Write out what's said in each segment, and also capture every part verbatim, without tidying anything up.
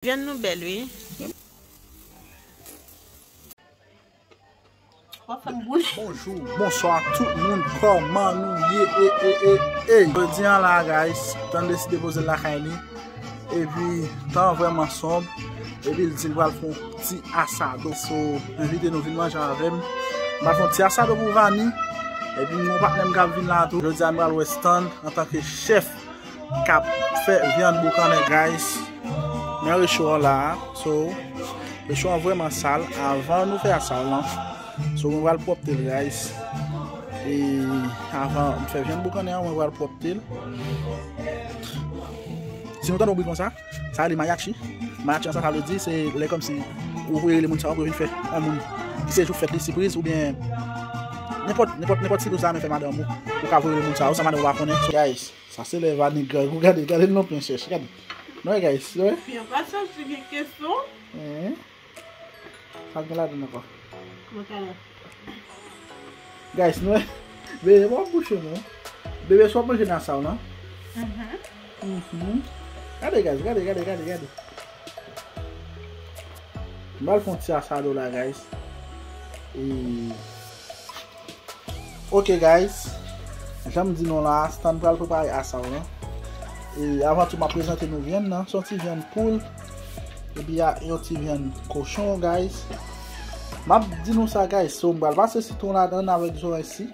Vyann nou bèl, wi. W ap fè m boule. Bonjou, bonswa tout moun, kòman nou ye? E, e, e, e. Jodi a la, guys, Tan deside poze l lakay li. Epi, tan vrèman sonb. Epi, l di l pral fè yon ti asado. So, envite nou vin manje avè m. M pral fè yon ti asado pou Vani. Epi, m gen yon patnè m k ap vin la tou. Jodi a, m pral wè Stan antanke chèf k ap fè vyann boukannen, guys, nan recho an la a. So, recho an vrèman sal. Avan nou fè asal lan, so, mwen pral pwòpte l, guys. E avan m fè vyann boukannen an, mwen pral pwòpte l. Si nou tande yon bri konsa, sa rele mayachi. Mayachi an sa, sa vle di, se lè kòmsi ou voye rele moun sa yo pou yo vin fè yon moun ki se jou fèt li sipriz oubyen nenpòt, nenpòt, nenpòt sipriz ou ta renmen fè madanm ou, ou ka voye rele moun sa yo san madanm ou pa konnen. So, guys, sa se lè Vani grangou, gade, gade l nan pwen chèch, gade. Non, guys, non. Pye pa soti gen kesyon. Hein? Sa gen ladan ankò? Mwen talè. Guys, nou wè. Bebe, pa bouche non. Bebe, sou ap manje nan sa w lan? Mhm. Mhm. Gade, guys, gade, gade, gade, gade. M pral fè yon ti asado la, guys. E Ok, guys, jan m di nou la, Stan pral prepare asal lan. E avan tou, m ap prezante nou vyann nan. Se yon ti vyann poul. Epi a yon ti vyann kochon, guys. M ap di nou sa, guys. So, m pral pase sitwon ladan avèk zoranj si.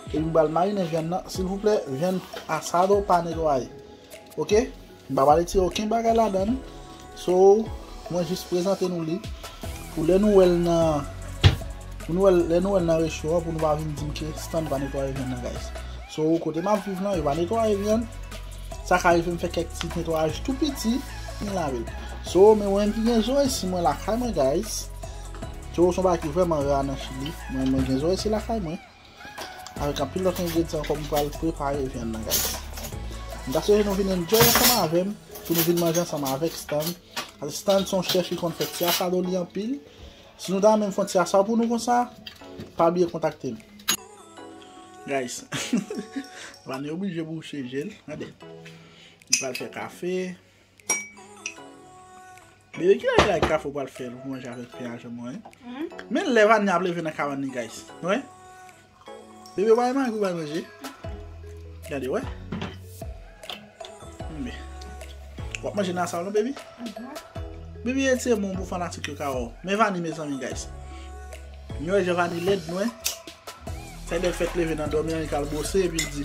Epi m pral marinen vyann nan. Silvouplè, vyann asado pa netwaye. Ok? M pa pral retire okenn bagay ladan l. So, mwen jis prezante nou li. Pou lè nou wè l nan, pou nou wè l, lè nou wè l nan recho an, pou nou pa vin di m ke Stan pa netwaye vyann nan, guys. So, kote m ap viv lan, yo pa netwaye vyann. Sa ka rive m fè kèk ti netwayaj tou piti, m lave l. So, men mwen menm ki gen zoranj si mwen lakay mwen, guys. So, se yon bagay ki vrèman ra nan Chili. Mwen, mwen gen zoranj si lakay mwen. Avèk anpil lòt engredyan ankò, m pral prepare vyann nan, guys. M ta swete nou vin enjoy ansanm avè m, pou nou vin manje ansanm avèk Stan. Paske Stan se yon chèf ki konn fè ti asado li anpil. Si nou ta renmen m fè yon ti asado pou nou konsa, pa bliye kontakte m. Guys, Vani oblije bouche je l. Gade. M pral fè kafe. Bebe, kilè, kilè kafe w pral fè l pou manje avèk pen a janm mwen? Men lè Vani ap leve nan kabann li, guys. Wè? Bebe, w pa remake w pral manje? Gade, wè. Bebe. W ap manje nan sa w non, baby? Baby, e ti bon pou fanatik yo ka wè w. Men Vani, mezanmi, guys. Nou wè jan Vani lèd, nou wè. Sa lè l fèk leve nan dòmi an, li k al bwose epi l di,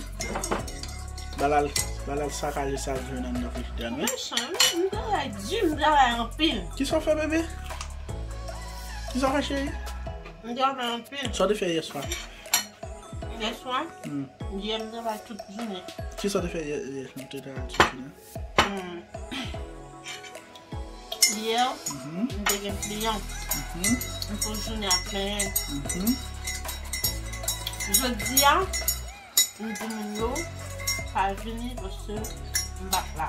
ba l al, ba l al sakaje sa k jwenn anndan frijidè a, wi. Mechan, wi. M travay di, m travay anpil. Kisa w fè, bebe? Kisa w fè, cheri? M travay anpil. Sa w te fè yè swa? Yè swa? Hmm. Yè, m travay tout jounen. Kisa w te fè yè, yè, m te travay tout jounen? Hmm. Yè, m te gen kliyan. M fè jounen ap plenyen. Jodi a, m di moun yo, pa vini paske m p ap la.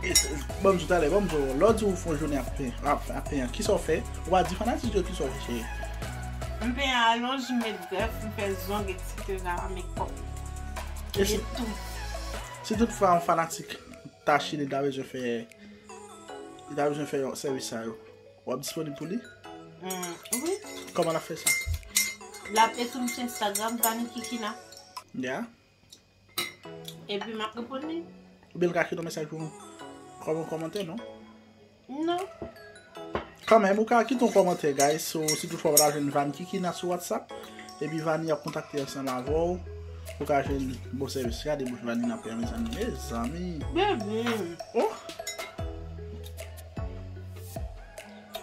E, e, ban m di w talè, ban m di w, lè w di w fè jounen ap pen, ap, ap penyen, kisa w fè? Ou pa di fanatik yo kisa w fè, cheri? M penyen alonj, m met grèf, m fè zong, etsetera, mekòp. E si, si toutfwa yon fanatik ta Chili, li ta bezwen fè, li ta bezwen fè yon sèvis sa yo, w ap disponib pou li? Mm, wi. Kòman l ap fè sa? L ap ekri m sou Instagram, Vani Kikina. Ya. Epi m ap reponn li. Oubyen l ka kite yon mesaj pou nou kòm yon kòmantè, non? Non. Kanmenm, ou ka kite yon kòmantè, guys. So, si toutfwa w pa ta jwenn Vani Kikina sou WhatsApp, epi Vani ap kontakte ansanm avè w, ou ka jwenn bon sèvis. Gade bouch Vani nan pen, mezanmi. Mezanmi. Bebe. Oh!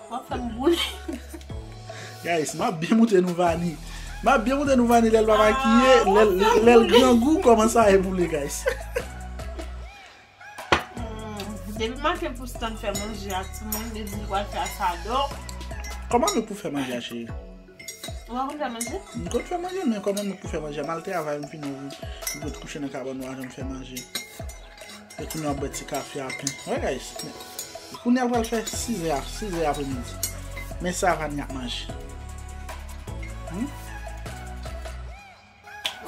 W ap fè m boule. Guys, m ap byen montre nou Vani. M ap byen montre nou Vani lè l pa makiye, lè l, lè l grangou, kòman sa ye pou li, guys. Hmm, depi maten pou Stan fè manje a timoun, li di li pral fè asado. Kòman nou pou fè manje a, cheri? Ou pa konn fè manje? M konn fè manje, men kòman nou pou fè manje a? M al travay, m vini, m ret kouche nan kabann, ou pa janm fè manje. Yo tounen ap bwè ti kafe a pen. Wè, guys. Kounye a l pral fè sizè, sizè apremidi. Men sa Vani ap manje. Hmm?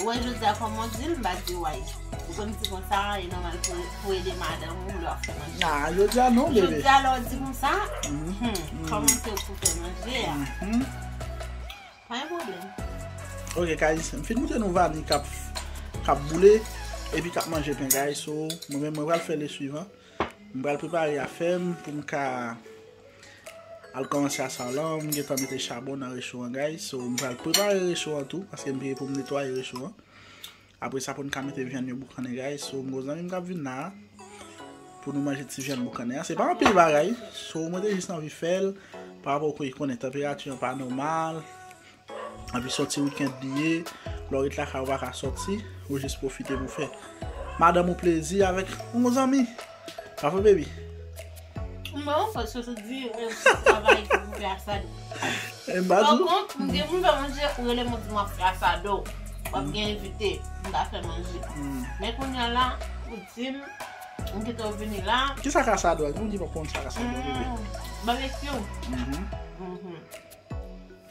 Ou wè jodi a kòman w di l, m pa di w anyen. Ou konn di konsa, e nòmal pou, pou ede madanm ou lè w ap fè manje. Nah, jodi a non, bebe. Jodi a lè w di konsa, hmm, kòman se ou pou fè manje a? Mhm. Pa gen pwoblèm. Ok, guys, m fin montre nou vani k ap, k ap boule, epi k ap manje pen, guys. So, mwen menm, mwen pral fè le swivan. M pral prepare afè m pou m ka al kòmanse aswè lan. M gentan mete chabon nan recho an, guys. So, m pral prepare recho an tou, paske m peye pou m netwaye recho an. Apre sa, pou n ka mete vyann yo boukannen, guys. So, m gon zanmi m k ap vin la, pou nou manje ti vyann boukannen an. Se pa anpil bagay. So, mwen te jis anvi fè l, pa rapò ke w konnen tanperati an pa nòmal. Epi sòti weekend li ye, lè w ret lakay ou pa ka sòti, ou jis pwofite pou fè madanm ou plezi avèk yon zanmi. Pa vre, baby? Mwen, yon fwa, se di, e, travay ki pou fè asado. E m pa di w. Pakont, m gen pou m fè manje, ou rele m, ou di m ap fè asado. W ap gen envite, m ka fè manje. Hmm. Men kounye a la, ou di m, m kite w vini la. Kisa k asado a? Moun ki pa konn sa k asado, baby. Hmm, babekyou. Mhm. Mhm.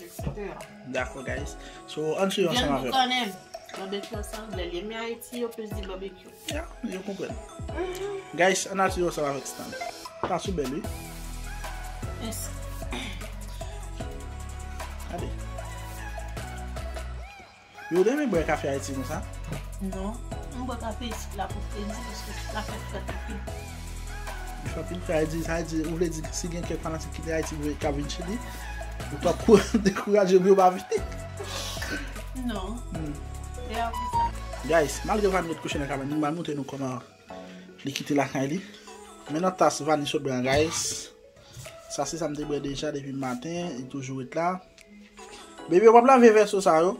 Etsetera. Dakò, guys. So, ann swiv ansanm avè m. Vyann boukannen. Babekyou ansanm, lè li ye, men Ayiti, yo plis di babekyou. Ya, yo konprann. Mhm. Guys, ann al swiv ansanm avèk Stan. Tatou bèl, wi. Mèsi. Gade. Yo te renmen bwè kafe Ayiti konsa? Non. M bwè kafe isit la pou fredi, paske isit la fè frèt anpil. Li fè anpil frèt, sa vle di, sa vle di, ou vle di si gen kèk fanatik ki te Ayiti, ki ap vin Chili, ou t ap kou-, dekouraje pou yo pa vini? Non. Hmm. Se pa pou sa. Guys, malgre Vani ret kouche nan kabann, m pral montre nou kòman li kite lakay li. Men nan tas Vani sot bwè an, guys. Sa se sa m te bwè deja depi maten, li toujou ret la. Baby, w ap lave vèso sa yo?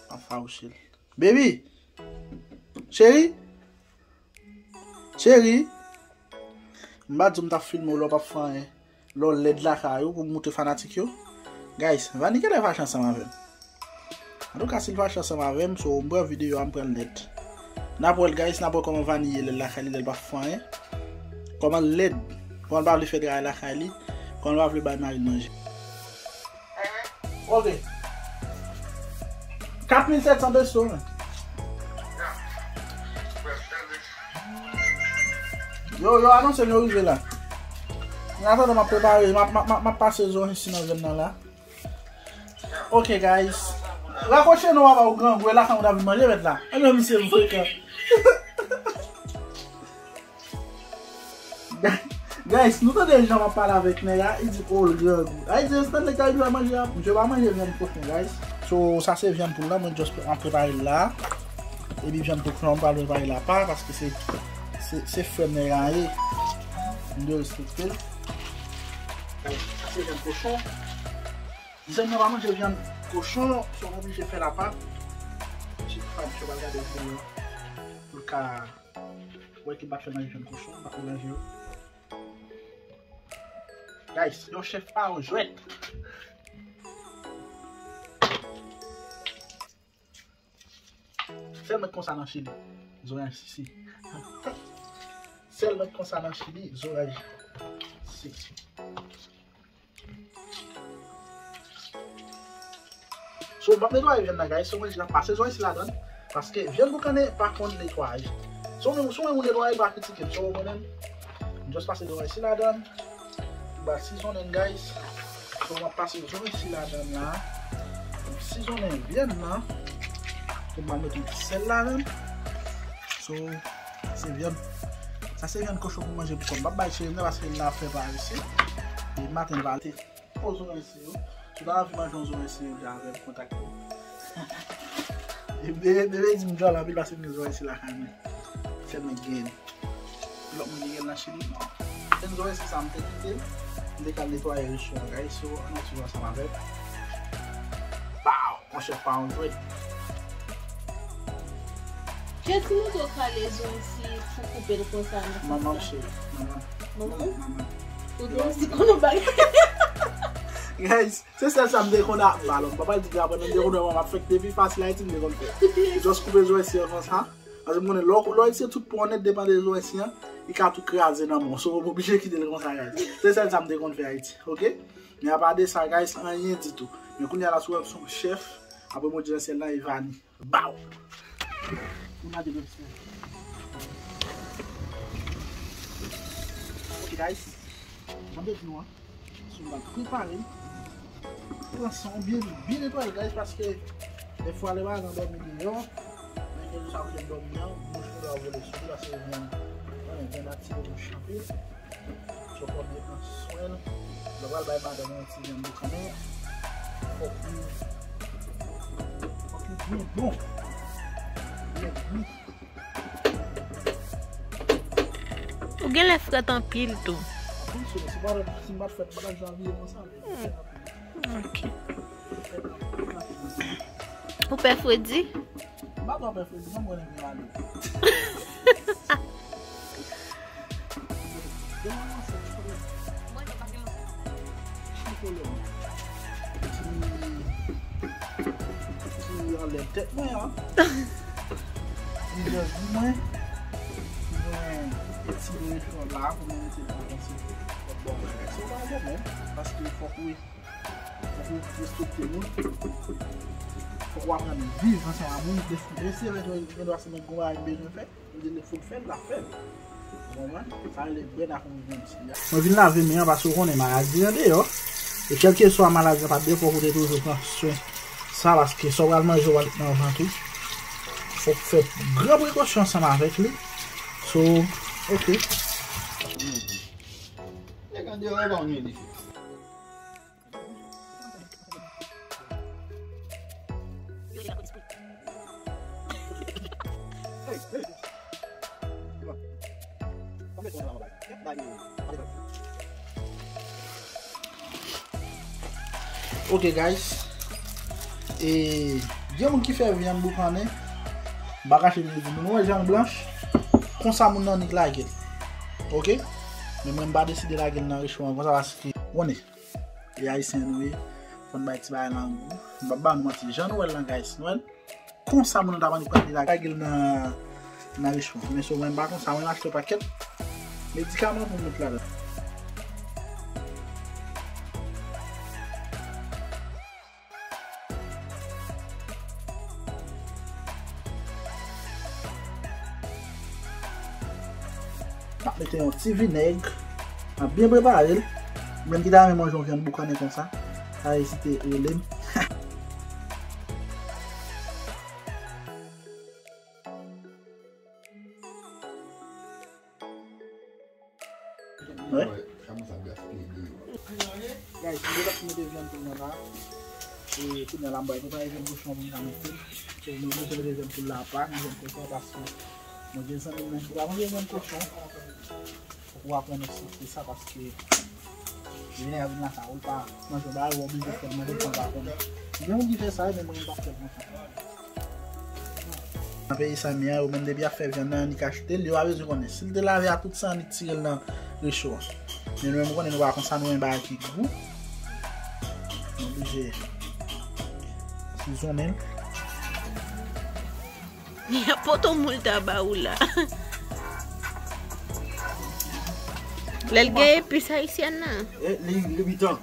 M ap fawouche l. Baby! Cheri! Cheri! M pa di w m t ap filme w lè w p ap fè anyen. Lè w lèd lakay ou pou m montre fanatik yo. Guys, Vani genlè fache ansanm avè m. Antouka, si l fache ansanm avè m, so m pran videyo a, m pran l nèt. N ap wè l, guys, n ap wè kòman Vani ye lè l lakay li, lè l pa fè anyen. Kòman l lèd, kòman l pa vle fè travay lakay li, kòman l pa vle bay mari l manje. Ok. Kat mil sèt san peso, men. Yo, yo anonse m yo rive la. An atandan, m ap prepare, m ap, m ap, m ap, m ap pase zo isi nan zòn nan la. Ok, guys. Rakwoche non, papa, ou grangou, e la kan ou ta vin manje mèt la. Ebyen, misye m frekan. Guys, nou tande jan m ap pale avèk nèg la, li di, oh, l grangou. Ay, di, se nèg la ki va manje a, misye pa manje vyann kochon, guys. So, sa se vyann poul la, mwen just ap prepare l la. Epi vyann kochon an, m pral prepare l apa, paske se, se, se frè m nèg la ye. M dwe respekte l. Guys, sa se vyann kochon. Zanmi, nou pa manje vyann kochon, so m oblije fè l apa. Ti fwa, misye pral gade videyo pou l ka wè ki bat fè manje vyann kochon, pa deranje yo. Guys, yon chèf pa yon jwèt. Sèl mèt konsa nan Chili, zorèy sisi. Sèl mèt konsa nan Chili, zorèy sisi. So, m ap netwaye vyann nan, guys. So, mwen di n ap pase zorèy si ladann. Paske vyann boukannen pa konn netwaye. So, mwen, si w wè moun netwaye, pa kritike m. So, mwen menm, m just pase zorèy si ladann. M pral sizonnen, guys. So, m ap pase zorèy si ladann la. M sizonnen vyann nan. Pou m al mete sèl ladann. So, se vyann. Sa se vyann kochon pou manje pou kò m. M p ap bay cheri m nan paske l la fè parese. E maten l va te. Pou zorèy si yo. Si w ta anvi manje yon zorèy si yo, vin avè m, kontakte m. E bebe, bebe di m djòl anpil paske m gen zorèy si lakay mwen. Sèlman gen. Lòt moun ki gen nan Chili, non. Gen zorèy si sa m te kite, m te ka netwaye recho an, guys. So, ann swiv ansanm avè m. Pow! Monchè, pa yon jwèt. Jezi, montre w kale zon isi pou koupe l konsa nan fas la. Manman cheri, manman. Manman? Manman. Ou te di konnen bagay. Guys, se sèl sa m te konn ap, alò, m pa pral di ke apre, men m te konn wè manman ap fè depi fasil Ayiti, m te konn fè. Just koupe zòrèy si an konsa. Paske m konnen lè w, lè w etire tout po an nèt depan de zòrèy si an, li ka tou kraze nan men w. So, m oblije kite l konsa, guys. Se sèl sa m te konn fè Ayiti, oke? Men apa de sa, guys, anyen ditou. Men kounye a la, si w wè m se yon chèf, apre m wè nan syèl la, e Vani. Baw! Ou mande m sa. Guys, jan m te di nou an, sou m pral prepare l. Pran san w byen, byen netwaye l, guys, paske defwa lè madanm dòmi deyò, men gen jou sa pou l dòmi an, bouch ou dwa vole sou li, paske vyann, vyann atire bouch anpil. So, fò w byen pran swen l. Lè w pral bay madanm ou yon ti vyann boukannen, fòk li, fòk li byen bon. Byen byen. Ou genlè frèt anpil tou. Anpil sou, si pa, si m pa t frèt, m pa t ap janm abiye konsa. Hmm. Ok. Ou pè fredi? M pa twò pè fredi, non, mwen renmen ale. Ki, ki anlè tèt mwen an. Li jis di mwen, mwen etire chò la pou mwen mete l avanse. Bon, se pa yon pwoblèm, paske fòk ou, fòk ou respekte moun. Fòk ou aprann viv ansanm ak moun. Depi, depi se eventyèl gen dwa se mwen gon bagay m bezwen fè. Li di fòk fè l, l ap fè l. Ou konprann? Sa rele bèl ak yon jwenn ti a. Mwen vin lave men an paske w konnen maladi an deyò. E kèlkeswa maladi an pa t deyò, fòk ou te toujou pran swen sa paske sa w pral manje w pral met nan vant ou. Fòk fè gran prekosyon ansanm avèk li. So, ok. Nèg an deyò, e pa yon nèg li fè. Ok, guys. E gen moun ki fè vyann boukannen. M pa kache m di nou, nou wè jan l blanch. Konsa moun nan nik lage l. Ok? Men mwen m pa deside lage l nan recho an konsa paske, w konnen. E ayisyen nou ye, fò n bay ti bagay lan gou. M p ap ba nou manti. Jan nou wè l lan, guys, nou wè l? Konsa moun nan t ap annik pral lage l nan, nan recho. Men sou mwen, m pa konsa, mwen m achte yon pakèt medikaman pou m met ladan. M ap mete yon ti vinèg. M ap byen prepare l. Ou menm ki ta renmen manje yon vyann boukannen konsa, pa ezite rele m. Wè. Guys, m te mete vyann tou nan la. E kounye a la, m pral prepare vyann kochon pou m ka mete. So, mwen bezwen mete vyann poul la apa, vyann kochon, paske mwen gen zanmi m nan ki pa manje vyann kochon. Fòk ou aprann aksepte sa, paske depi nèg la vin lakay ou, l pa manje yon bagay, ou oblije fè l manje san l pa konnen. Gen moun ki fè sa, men mwen, m p ap fè l konsa. Nan peyi sa m ye a, yo menm depi y ap fè vyann nan, annik achte l, yo pa bezwen konnen. Si l te lave a tout san, annik tire l nan recho a. Men nou menm, ou konnen nou pa konsa, nou renmen bagay ki gou. Nou oblije sizonnen l. Poto moul ta ba ou la. Lè l gen epis ayisyèn nan. E, li, li bitan.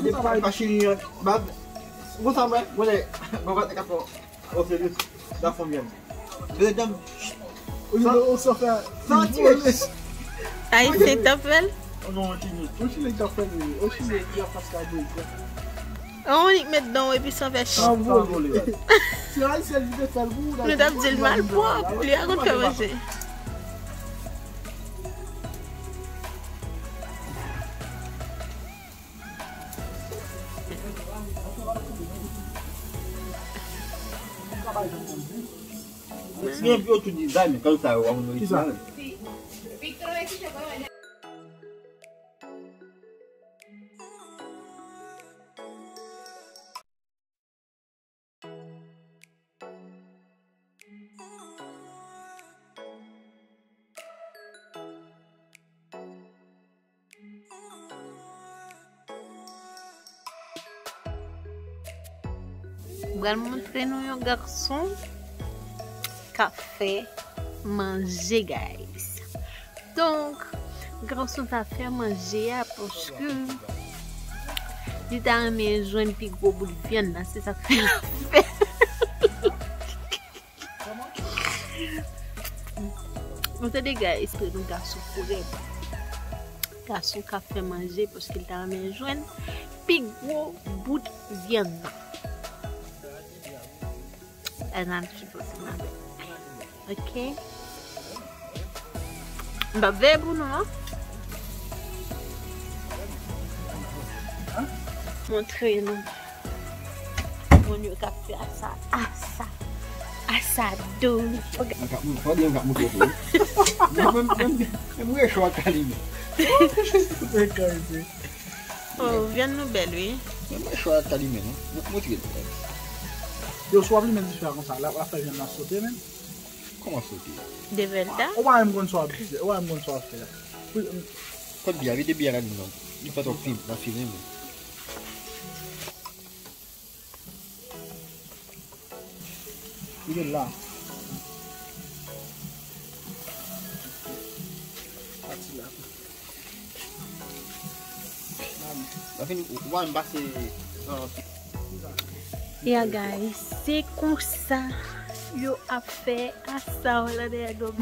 Li pa, pa chini, ba, bon, sa mwen, mwen, mwen, mwen, O serye, la fanm. Mesye dam. Ou, ou sa fè. Sa tire. Ayisyen k t ap fè l? Non, on chini. On chini k t ap fè l, wi. On chini ki ap pas ka boy. On nik met dan w epi san fè ch. Sa vole. Se ayisyen ki te fè l pou ou. Nou t ap di l malpwòp. Li a konn fè manje. Gen pyo tou dizay, men kal sa yo, a moun orijinal. M pral montre nou yon gason k ap fè manje, guys. Donk, gason sa fè manje a paske li ta renmen jwenn pi gwo bout vyann nan, se sa k fè l ap fè. Mwen tande, guys, premye gason kolè. Gason k ap fè manje paske l ta renmen jwenn pi gwo bout vyann nan. And I'm supposed to love it. Ok? M p ap veye pou nou, non? Montre nou. Moun yo k ap fè asa, asa, asa dou. Mwen k ap mou-, fò di mwen k ap moutre tou. Mwen, mwen, mwen, mwen, mwen rechò ak Kalimè. Mwen kay se. Oh, vyann nou bèl, wi. Mwen, mwen rechò ak Kalimè, non. Mwen, mwen moutre l. Yo, si w ap limen dife a konsa, l ap, l ap fè vyann nan sote, menm. Kòman sote? De vèlta? Ou pa menm konn sa w ap di, ou pa menm konn sa w ap fè a. Kot biyè, vide biyè la, non. Li fè twòp fim, nan fim, menm. Li gen la. Pati la. Nan fini, ou pa menm pase, ah, ya, guys, se konsa yo ap fè asaw la dèyè dòm.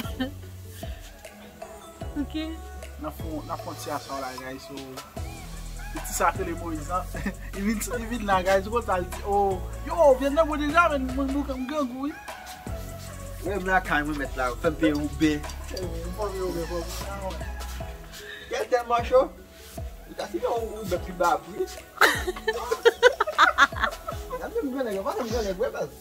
Ok. N ap fè, n ap fè yon ti asaw la, guys. So, ti sa k rele Moyiz lan. Li vin, li vin la, guys. Ou konn sa l di, oh, yo, vyann nan bon deja, men mwen, mwen, m grangou, wi. Mwen menm lakay mwen mèt la, fè m peye Uber. Fè m peye Uber, fò m. Kè tèlman cho. Ou ta simen ou, ou bèt pi ba pri. Gade m grannèg, yo pa nan grannèg vre, baz.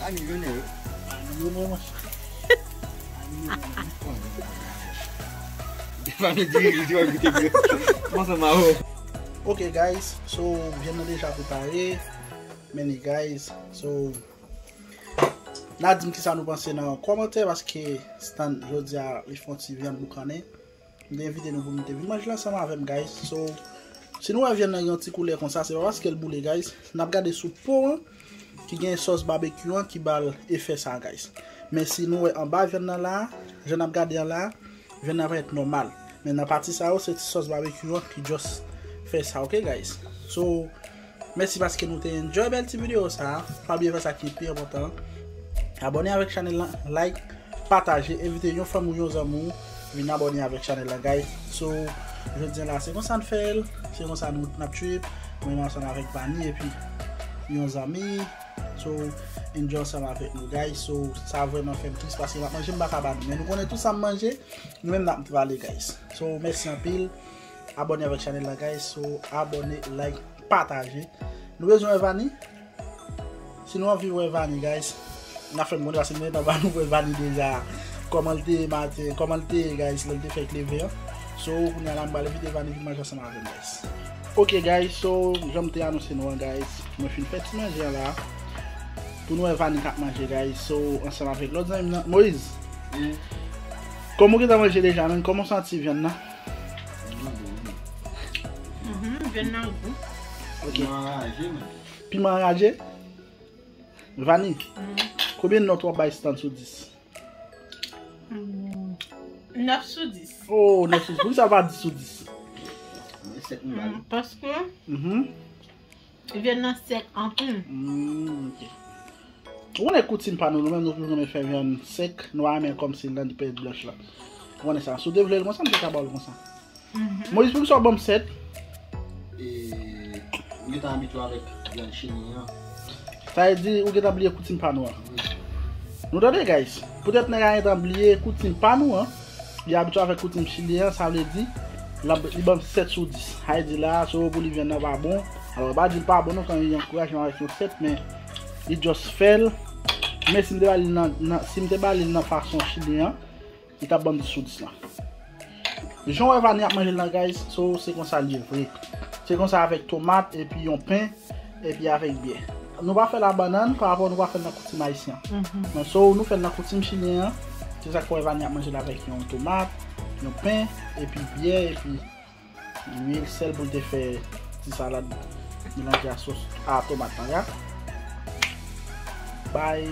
A milyonnen wi. A milyonnen, monchè. A milyonnen, wi. Depi m di, li di, wè, goute, goute. Kòman sa, Mao? Ok, guys, so, vyann nan deja prepare. Men li, guys, so, n a di m kisa nou panse nan kòmantè, paske Stan, jodi a, li fè yon ti vyann boukannen. M te envite nou pou nou te vin manje l ansanm avè m, guys. So, si nou wè vyann nan gen yon ti koulè konsa, se pa paske l boule, guys. N ap gade sou po an, ki gen sòs babekyou an, ki ba l efè sa, guys. Men si nou wè anba vyann nan la, jan n ap gade an la, vyann nan parèt nòmal. Men nan pati sa yo, se ti sòs babekyou an ki just fè sa, ok, guys? So, mèsi paske nou te enjoy bèl ti videyo sa a. Pa bliye fè sa ki pi enpòtan. Abòne avèk chanèl lan, like, pataje, envite yon fanmi w, yon zanmi w vin abòne avèk chanèl lan, guys. So, jodi a la, se konsa n fè l, se konsa nou, n ap trip. Mwen menm ansanm avèk Vani epi yon zanmi. So, enjoy ansanm avèk nou, guys. So, sa vrèman fè m tris paske m ap manje, m pa ka ba nou. Men nou konnen tout sa m manje, nou menm n ap vale, guys. So, mèsi anpil. Abòne avèk chanèl la, guys. So, abòne, like, pataje. Nou bezwen wè Vani? Si nou anvi wè Vani, guys, n a fè m konnen paske nou gentan ba nou wè Vani deja. Kòman l te ye maten, kòman l te ye, guys, lè l te fèk leve an. So, kounye a la, m pral envite Vani vin manje ansanm avè m, guys. Ok, guys, so, jan m te anonse nou an, guys, mwen fin fè ti manje an la. Pou nou wè Vani k ap manje, guys. So, ansanm avèk lòt zanmi m nan, Moyiz. Wi. Kòman w gentan manje deja, menm? Kòman w santi vyann nan? Li bon, wi. Mhm, vyann nan gou. Ok. Piman anraje, men. Piman anraje? Vani, mhm, konbyen nòt w ap bay Stan sou dis? Hmm, nèf sou dis. Oh, nèf sou dis. Poukisa w pa dis sou dis? Mwen sèt m ba li. Hmm, paske, mhm, vyann nan sèk anpil. Hmm, ok. Ou konnen koutim pa nou, nou menm nou toujou renmen fè vyann sèk, nou pa renmen kòmsi l nan di pèyèt blanch la. Ou konnen sa. Si w te vle l konsa, m te ka ba w l konsa. Mhm. Moyiz, poukisa w ban m sèt? E, m gentan abitye avèk vyann chili an. Sa vle di, ou gentan bliye koutim pa nou an. Wi. Nou tande, guys. Poutèt nèg la gentan bliye koutim pa nou an, li abitye avèk koutim chili an, sa vle di, l ap, li ban m sèt sou dis. Sa vle di la, se pou li vyann nan pa bon. Alò, pa di l pa bon, non, kan li ankouraje m avèk yon sèt, men li just fè l. Men si m te ba li nan, nan, si m te ba li nan fason chili an, li t ap ban m dis sou dis lan. Jan w wè Vani ap manje l nan, guys, so, se konsa l ye vre. Se konsa avèk tomat, epi yon pen, epi avèk byè. Nou pa fè l a bannann, pa rapò nou pa fè l nan koutim ayisyen an. Mhm. Men so, nou fè l nan koutim chilyen an, se sa k fè w wè Vani ap manje l avèk yon tomat, yon pen, epi byè, epi lwil, sèl pou l te fè ti salad melanje a sòs a tomat lan, ya. Bay.